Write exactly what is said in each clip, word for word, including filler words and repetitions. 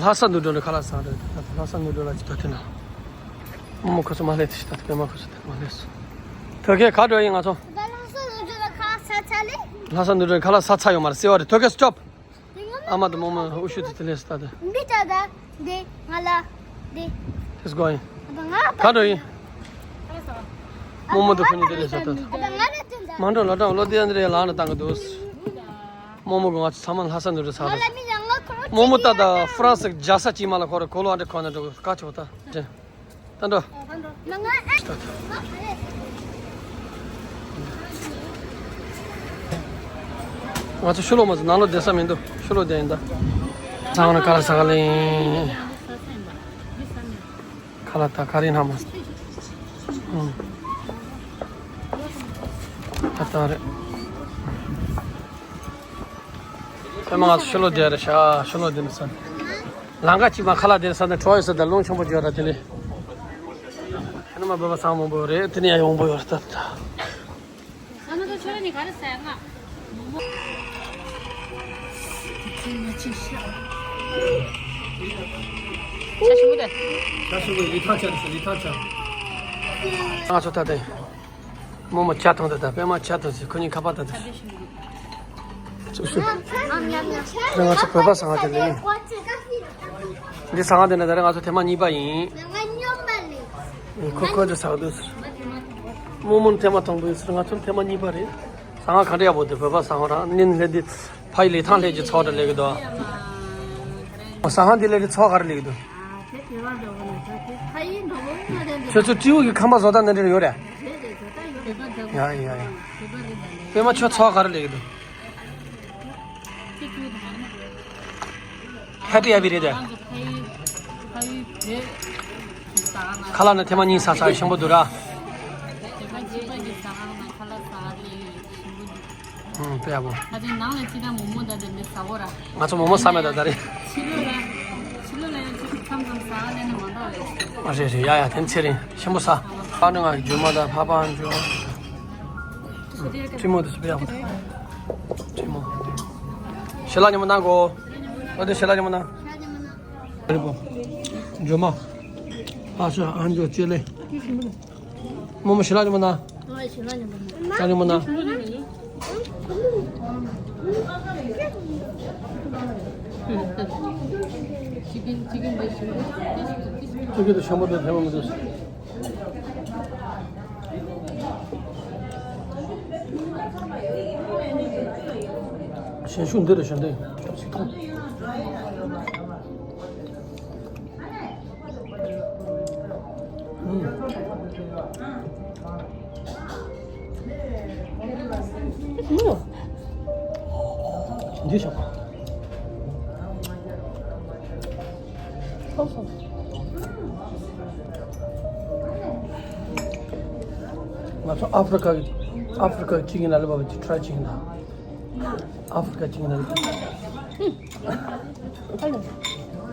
ལྷ་ས་འདུག་འགྲོ་ལ་ཁ་ལག་ཟ་རེད། ད་ལྷ་ས་འདུག་འགྲོ་ལ་ཅི་ད་དེ་ན། རྨོ་མོ་ཁོ་ཚོ་མ་སླེབས་ཏེ་ད་པད་མ་ཁོ་ཚོ་ད་མ་སླེབས་སོང་། ཐོག་ཁའི་ག་འགྲོ་ཡིན་ང་ཚོ། ད་ལྷ་ས་འདུག་འགྲོ་ལ་ཁ་ལག་ཟ་ཚར་ལེ། ལྷ་ས་འདུག་འགྲོ་ཁ་ལག་ཟ་ཚར་ཡོད་མ་རེད་ཟེར་བ་རེད། ཐོག་ཁའི་སི་ཊོབ། ཨ་མ་དང་རྨོ་མོ་ཨུ་ཤུ་དེ་དེ་ལས་སི་ད་དེ། འདི་ད་ད་འདི་ང་ལ་འདི། དེ་སྒོ་ཡིན། ད་ང་ག་འགྲོ་ཡིན། རྨོ་མོ་དང་ཁོ་གཉིས་དེ་ལས་སི་ད་ད། ད་ང་ལ་དེ་འདྲ། མ་འགྲོ་ལ་འགྲོ་ལོ་དེ་འདྲ་ལ་ནི་བཏང་གི་འདུག་རྨོ་མོ་གི་ང་ཚོ་ཚང་མ་ལྷ་ས་འདུག་འགྲོ་ཚར་རེད། རྨོ་མོ་ད་ད་ཧྥ་རན་སི་རྒྱལ་ས་ཅིག་མ་ལ་ཁོ་རེ་གོ་ལོ་ཨ་འདྲ་ཁོ་ན་འགྲོ་གི་ཁ་ཆོག་ད་དྲན། ད་འགྲོ། ད་འགྲོ། ང་ང་ཨེ། ང་ཚོ་ཕྱི་ལོགས་མ་ཚོ་ནང་ལོགས་བསྡད་ས་མི་འདུག་ཕྱི་ལོགས་བསྡད་ཡིན་ད། ཚང་མ་ཁ་ལག་ཟ་ག་ལེན། ཁ་ལག་ད་ག་རེ་ན་མ། ཨུམ། ད་ད་རེད། ཚང་མ་ང་ཚོ་ཕྱི་ལོགས་བསྡད་རེད་ཤག་ཕྱི་ལོགས་བསྡད་ནས་ས། ལམ་ཁ་གཅིག་མ་ཁ་ལག་དེ་ས་ནས་གྲོ་ཡོད་ས་དང་རླུང་ཆེན་པོ་བརྗོད་ར་དེ་ནས། ཁྱེད་རྣམ་པ་བོད་པ་ཚང་མང་པོ་རེད། དེ་ནས་ཡང་ཡོང་པོ་ཡོད་རེད་ད། ཨ་ནི་ཁྱོད་རང་གཉིས་ག་རེ་ཟ་ཡ་ང་། ཆ་ཞིམ་པོ་རེད། ཆ་ཞིམ་པོ་ལི་ཐང་ཆ་རེད་ཟེར་ལི་ཐང་ཆ། ང་ཚོ་ད་ལྟ། རྨོ་མོ་ཇ་འཐུང་དང་ད་པད་མ་ཇ་འཐུང་ཟེར་ཁོ་གཉིས་ཁ་པར་ད་ད། ང་ཚོ་བོད་པ་ཟ་ཁང་དེ་ལས། འདི་ཟ་ཁང་དེ་ན་ད་རེས་ང་ཚོ་ཐེངས་མ་གཉིས་པ་ཡིན། ཁོ་ཁོ་ཚོ་ཟ་གི་འདུག་རྨོ་མོ་ཐེངས་མ་དང་པོ་ཡིན་ཟེར། ང་ཚོ་ཐེངས་མ་གཉིས་པ་རེད། ཟ་ཁང་ག་འདྲ་ཡག་པོ་འདུག་བོད་པ་ཟ་ཁང་རང་ནིན་སླེབས་དུས་ཕ་ཡི་ལི་ཐང་སླེབས་ཀྱི་ཚོགས་འདྲ་སླེབས་ཀྱི་འདུག་ཟ་ཁང་འདི་སླེབས་དུས་ཚོགས་ག་རེ་སླེབས་ཀྱི་འདུག་ཁྱོད་ཚོ་སྤྲེའུ་གི་ཁང་པ་བཟོ་ལྟ་ན་འདྲ་ཡོད་རེད། ཡ་ཡ་ཡ། པད་མ་ཁྱོད་ཚོགས་ག་རེ་སླེབས་ཀྱི་འདུག་ཧེ་པི་ཧེ་པི་རེད་དེ། ཁ་ལག་ནི་ཐེངས་མ་གཉིས་ཟ་ས་ཞིམ་པོ་འདུག་ར། ཨུམ་དཔེ་ཡག་པོ། ང་ཚོ་མོག་མོག་ཟ་མེད་ད་ད་རེད། ཕྱི་ལོགས་ལ་ཕྱི་ལོགས་ལ་ཡང་ཁྱོད་ཚོ་མཚམས་མཚམས་ཟ་ག་སླེབས་ན་མ་འདྲ་བ་རེད། ཨ་རེད་རེད། ཡ་ཡ་དེ་ཚེ་རིང་ཞིམ་པོ་ཟ། ཕ་ནི་ང་རྒྱུ་མ་ད་ཕ་པ་འཇུ། ཁྲིམས་མོ་དེ་ཚོ་དཔེ་ཡག་པོ་འདུག་ཁྲིམས་མོ། ཞལ་ལག་ཉིན་མོ་གནང་གོ། ཨ་དེ་ཞལ་ལག་ཉིན་མོ་གནང་། རེད་པོ། འཇོ་མ། ཨ་ཤ་ཨ་འཇོ་ཅེ་ལེ། རྨོ་མོ་ཞལ་ལག་ཉིན་མོ་གནང་། ཞལ་ལག་ཉིན་མོ་གནང་། ཅི་གི་དུ་ཤམ་པོ་དང་ཐེ་བ་མི་འདུག་ཞན་ཤུགས་འདི་རུ་ཞོན་དེ་ཅོག་ཅིག་ཐོང་། འདི་ཤོག་ང་ཚོ་ཨ་ཧྥི་རི་ཀ་གི་ཨ་ཧྥི་རི་ཀ་གི་ཅི་ཀིན་ལ་ལ་བ་ཅི་ཁྲའི་ཅི་ཀིན་ལ། ཨ་ཧྥི་རི་ཀ་ཅི་ཀིན་ལ་ལ་བ།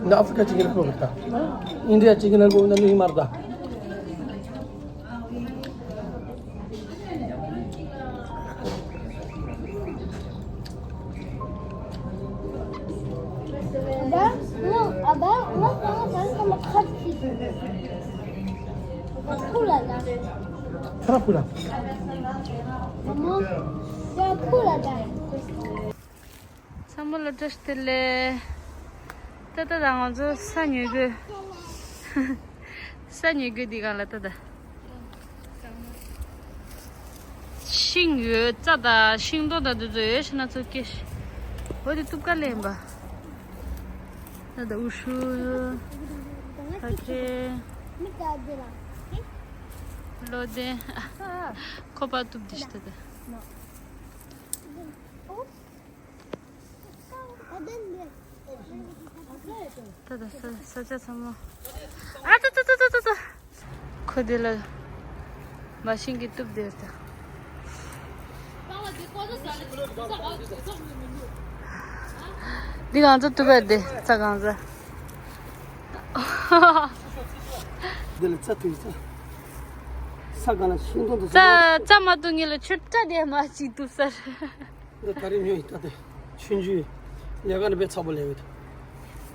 འདི་ཨ་ཧྥི་རི་ཀ་ཅི་ཀིན་ལ་ལ་བ་ད། ཨིན་ཌི་ཡ་ཅི་ཀིན་ལ་ལ་བ་ན་ལུ་ཧི་མར་ད། ཚ་ལ་ཕུ་ལ། ཚང་མ་ལ་བཀྲ་ཤིས་བདེ་ལེགས། ད་ལྟ་ད་ང་ཚོ་ས་ཉོ་དགོས། ས་ཉོ་དགོས་འདི་ག་ལ་ད་ད། ཤིང་ཡོད་རྩྭ་དང་ཤིང་ཏོག་དང་འདི་ཚོ་ཡོད་ཤི་ན་ཚོ་སྐྱེ་ཤི། འོ་དེ་གཏུབ་ག་ལེན་པ། ད་ད་ཨུ་ཤུ་ཡོད། ཕ་ཁྲེ། ལོ་དེ། ཁོ་པ་གཏུབ་དེ་ཤི་ད་ད། ད་ད་ས་ས་ཆ་ཚང་མ། ཨ་ཙི་ཙི་ཙི་ཙི་ཙི། ཁོ་དེ་ལ་མ་ཤིང་གི་གཏུབ་དེ་ད། འདི་གང་ཚ་གཏུབ་པ་དེ་རྩྭ་གང་ཚ། འདི་ལ་རྩྭ་གཏུབ་རྩྭ། ས་གང་ལ་ཤིང་སྡོང་དུ་རྩྭ་རྩྭ་མ་གཏུབ་ངེས་ལ་ཆུ་རྩྭ་དེ་མ་ཅིག་གཏུབ་ས་རེད། འདི་ད་རེས་ཉོས་ཡིན་ད་དེ། ཆུང་ཆུང་ལས་ཀ་ནི་དཔེ་ཚགས་པོ་ལས་ཡོད།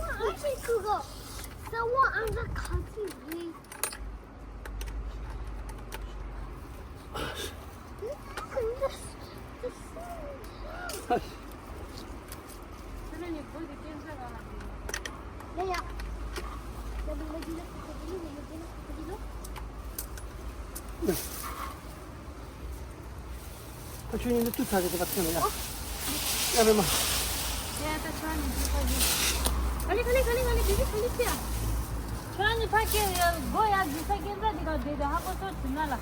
want ice cream, Google. I want under country. ཁྱོད་གཉིས་འདི་ཐུག་ཚར་རེད། དེ་བ་ཐོན་ལ་ཡ། ཡ་རེད་མ། ཡ་ད་ཁྱོད་གཉིས་འདི་ཕ་གི། ག་ལེ་ག་ལེ་ག་ལེ་ག་ལེ། བི་བི་ག་ལེ་ཅི་ཡ། ཁྱོད་གཉིས་ཕ་གི་ཡ་སྒོ་ཡ་འཛུལ་ས་སྐྱེལ་ས་འདི་ག་བསྡད་དེ་ཧ་གོ་སོང་དེ་ན་ལ།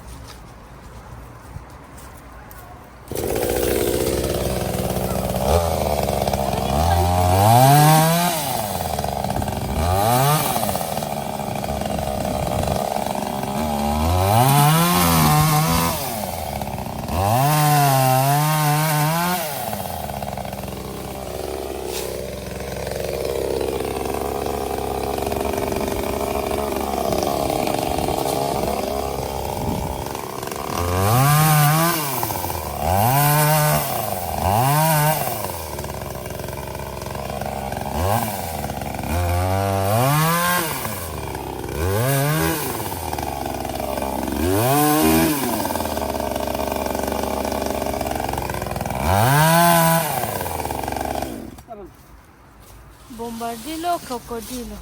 Bombardillo, crocodilo.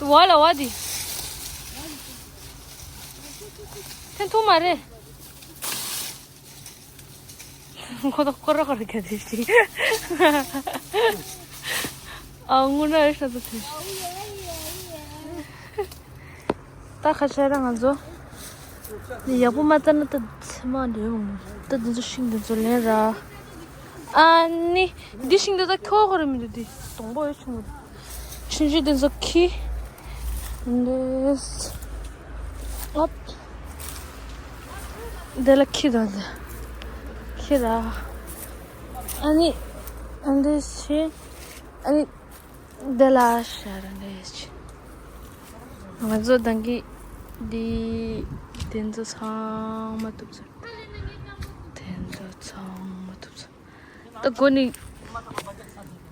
Wala wadi. Ten tu mare. ཁོ་ཐག་ཁོ་ར་ཁོ་ར་ག་དེ་ཤི། ཨ་ངུ་ན་ཨེ་ཤ་ཚ་ཐེ་ཤི། ད་ཁ་ཤས་ར་ང་ཚོ་ནི་ཡག་པོ་མ་བཙལ་ན་ད་ཚེ་མ་འདྲེ་ཡོང་། ད་འདི་ཚོ་ཤིང་འདི་ཚོ་ལེན་ར། ཨ་ནི་འདི་ཤིང་འདི་ད་ཁྱོ་ག་ར་མི་འདུག་འདི་སྡོང་པོ་ཡོད་ཆུང་མོ། ཆུང་ཆུང་འདི་ཚོ་ཁྱི། འདི། ཨོབ། འདི་ལ་ཁྱི་དང་འདི། ཁྱི་ར། ཨ་ནི། ཨ་འདི་ཤི། ཨ་ནི། འདི་ལ་ཤ་ར་འདི་ཤི། ང་ཚོ་དང་གི་འདི། དེ་ཚོ་ཚང་མ་གཏུབ་ཚར། དེ་ཚོ་ཚང་མ་གཏུབ་ཚར། ད་གོ་ནི།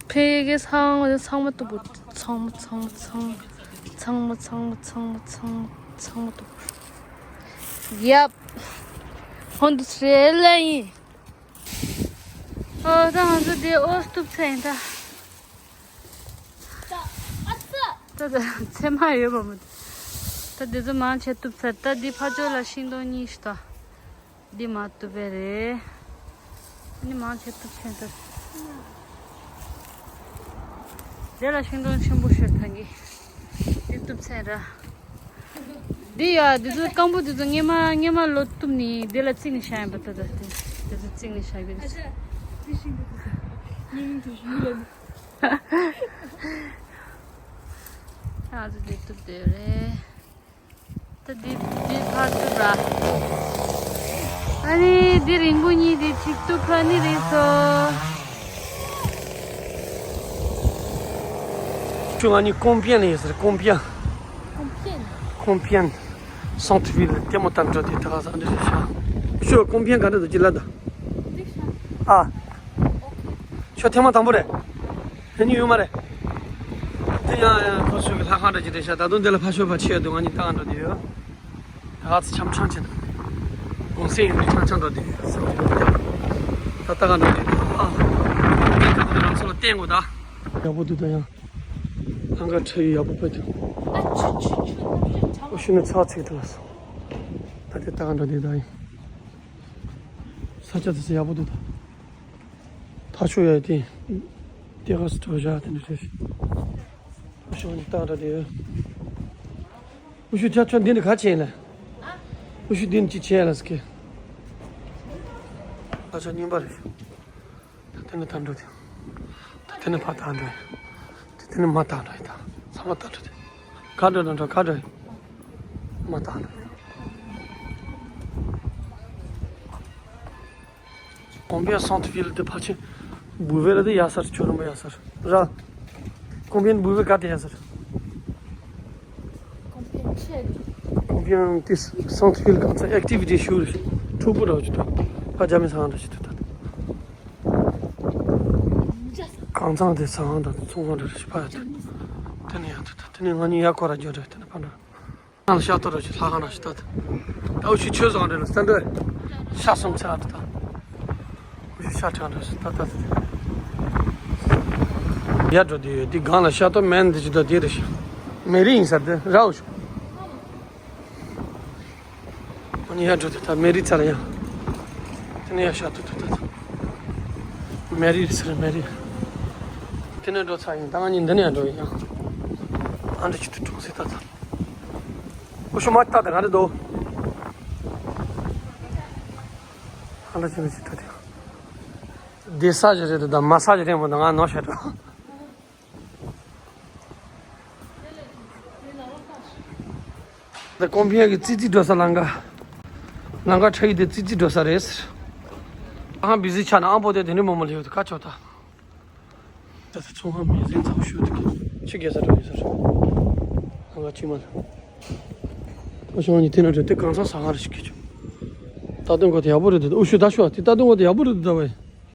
ཕེ་གེ་ཚང་མ་ཚང་མ་གཏུབ་བོ། ཚང་མ་ཚང་མ་ཚང་མ་ཚང་མ་ཚང་མ་ཚང་མ་ཚང་མ་གཏུབ་བོ། ཡབ། ཧོན་དུ་སྲེ་ལ་ཡིན། ཨོ་ད་ང་ཚོ་དེ་ཨོ་གཏུབ་ཚར་ཡིན་ད། ད་ད་ཚེར་མ་ཡོད་པ་མ་ད། ད་དེ་ཚོ་མང་ཆེ་གཏུབ་ཚར། ད་འདི་ཕ་ཇོ་ལ་ཤིང་སྡོང་གཉིས་ཤི་ད། འདི་མ་གཏུབ་པས་རེད། ཨ་ནི་མང་ཆེ་གཏུབ་ཆེན་ཏོ། དེ་ལ་ཤིང་སྡོང་ཆེན་པོ་ཤོར་ཐང་གི། འདི་གཏུབ་ཆེན་ར། འདི་ཡ་འདི་ཚོ་སྐམ་པོ་འདི་ཚོ་སྔས་མ་སྔས་མ་ལོ་གཏུབ་ནི་འདི་ལ་བརྩིགས་ནི་བཞག་ཡིན་པ་ད་ད་དེ། འདི་ཚོ་བརྩིགས་ནི་བཞག་གི་རེད། ཨ་ཚོ་འདི་གཏུབ་བསྡད་རེད། ད་འདི་འདི་ཕར་གཏུབ་ར། ཨ་ནི་འདི་རིང་པོ་གཉིས་འདི་གཅིག་གཏུབ་ཕ་ནི་རེད་སོ། ཁྱོད་ང་གཉིས་ཀོང་པེན་ལ་ཡོད་ཟེར། ཀོང་པེན། ཀོང་པེན། ཀོང་པེན། སང་ཐི་ཝིལ་ལྟད་མོ་ལྟ་འགྲོ་དེ་ད་ག་ས་འདི་ཞིག་ཤ། ཁྱོད་ཀོང་པེན་ག་འདྲ་འདུག་ཅི་ལ་ད། ཨ། ཁྱོད་ཐེངས་མ་དང་པོ་རེད། ཧེ་ནི་ཡོད་མ་རེད། དེ་ཡང་ཡང་ཁོ་ཚོས་ལྷ་ཁང་འདྲ་ཅིག་རེད་ཤག་ད་དུང་དེ་ལ་ཕ་ཤོད་པ་ཆེ་འདུག་ང་གཉིས་ལྟ་ག་འགྲོ་དུས་ཡོད། ད་ག་ཚོད་འཆམ་འཆམ་བྱེད་འདུག་གུང་སེང་ཡིན་དུས་འཆམ་འཆམ་འགྲོ་དུས་ཡོད། ད་ལྟ་ག་འགྲོ་དུས་ཨ། དེ་ལ་རང་ཚོ་ལ་བསྟན་དགོས་ད། ཡག་པོ་འདུག་ད་ཡང་། ལྷང་ག་ཁྲ་ཡོད་ཡག་པོ་ཕེབས་འདུག་ཨ་ཆུ་ཆུ་ཆུ་ཆུ་ཆུ། ཨོ་ཤུ་ནི་ཚ་ཚིག་ཐུབ་ལ་སོང་། ད་དེ་ལྟ་ག་འགྲོ་དུས་ད་ཡིན། ས་ཆ་དེ་ཚོ་ཡག་པོ་འདུག་ད། ཐག་ཆོད་ཡ་དེ། དེ་ག་སི་དྲོ་བཞག་དེ་འདྲ་རེད། ཤོག་ནི་བཏང་ར་དེ། ཨུ་ཤུ་ཆ་ཆོ་འདི་ནི་ག་ཆེན་ལ། ཨུ་ཤུ་འདི་ནི་ཅི་ཆེན་ལ་སྐད། ཐག་ཆོད་རྙིང་པ་རེད། ད་དེ་ནི་བཏང་འགྲོ་དེ། ད་དེ་ནི་ཕ་བཏང་འགྲོ་ཡ། ད་དེ་ནི་མ་བཏང་འགྲོ་ཡ་ད། ཚང་མ་བཏང་འགྲོ་དེ། ག་འགྲོ་ན་འགྲོ་ག་འགྲོ་ཡ། མ་བཏང་འགྲོ་ཡ། ཀོང་པེན་སང་ཐི་ཝིལ་དེ་ཕལ་ཆེར་བུ་བེ་ལ་དེ་ཡ་སར་ཆོ་རུ་མ་ཡ་སར་ར། ཀོང་པེན་བུ་བེ་ག་དེ་ཡ་སར། ཀོང་པེན་ཆེ་རེད། ཀོང་པེན་དེ་སང་ཐི་ཝིལ་གང་ཚ་ཨེག་ཊི་བི་ཊི་ཤུ་རེད། ཕྲུ་གུ་ར་ཅིག་ད། ཕ་རྒྱ་མི་ཚང་ར་ཅིག་ད་ད། གང་ཚང་དེ་ཚང་ད་ཚོང་ཁང་ར་ཅིག་ཕ་ཡ་ད། དེ་ནས་ཡ་ད་ད་དེ་ནས་ང་གཉིས་ཡ་ཁོ་ར་འཇོག་ར་དེ་ནས་ཕ་འགྲོ། ང་ལ་ཤ་ཐོར་ར་ཞིག་ལྷ་ཁང་ར་ཞིག་ལྟ་དུ། ད་འུ་ཆུ་ཆོས་བཟང་རེད་ལ་ས་འདྲ། ཤ་སོང་ཚ་དུ་ད། འུ་ཆུ་ཤ་ཁྲང་ར་ཞིག་ལྟ་ལྟ་དུ། ཡ་འགྲོ་དུ་ཡོད་དེ་སྒང་ལ་ཤ་ཐོར་མེན་དེ་ཞིག་ད་དེ་རེ་ཞིག་མེ་རི་ཡིན་ས་དེ་ར་འུ་ཆུ། ཨ་ནི་ཡ་འགྲོ་དུ་ད་མེ་རི་ཚ་ལ་ཡ། དེ་ནས་ཡ་ཤ་ཐོར་དུ་ད་ད། མེ་རི་རེད་ཟེར་མེ་རི། དེ་ནས་འགྲོ་ཚ་ཡིན་ད་ང་གཉིས་འདི་ནས་ཡ་འགྲོ་ཡིན་ཡ། ཨ་འདྲ་ཅིག་ཏུ་གྲོང་གསེབ་ད་ད། ཨོ་ཤུ་མ་ལྟ་ད་ག་རེ་འདུག་ཨ་ལ་ཅི་ལ་ཅི་ཐུ་དེ། བསྡད་ས་ཞིག་རེད་དོ་ད་མ་ས་ཞིག་རེད་མོ་ད་ང་ནོར་ཤ་འགྲོ། ད་ཀོང་པེན་གི་ཙི་ཙི་འགྲོ་ས་ལམ་ཁ། ལམ་ཁ་ཁྲ་ཡི་དེ་ཙི་ཙི་འགྲོ་ས་རེད་ཟེར། ཨ་ཧང་བི་ཟི་ཆ་ན་ཨང་པོ་དེ་དེ་ནི་མོ་མོ་ལེ་ཡོད་དུ་ཁ་ཆོ་ད། ད་ད་ཚོང་ཁང་མི་ཟིན་ཚ་བོ་ཞུ་དུ་ཁྱི་ཁྱི་རྒྱལ་ས་འགྲོ་ཡིན་ཟེར། ཨང་ག་ཅི་མ་ལ། ཨོ་ཤོང་ཉི་དེ་ན་འགྲོ་དེ་གང་ཚང་ས་ག་རེ་ཞིག་ཁྱི་ཆུ། ད་དུང་གོ་དེ་ཡག་པོ་རེད་དེ་ཨུ་ཤུ་ད་ཤོ་དེ་ད་དུང་གོ་དེ་ཡག་པོ་རེད་དེ་ད་བས།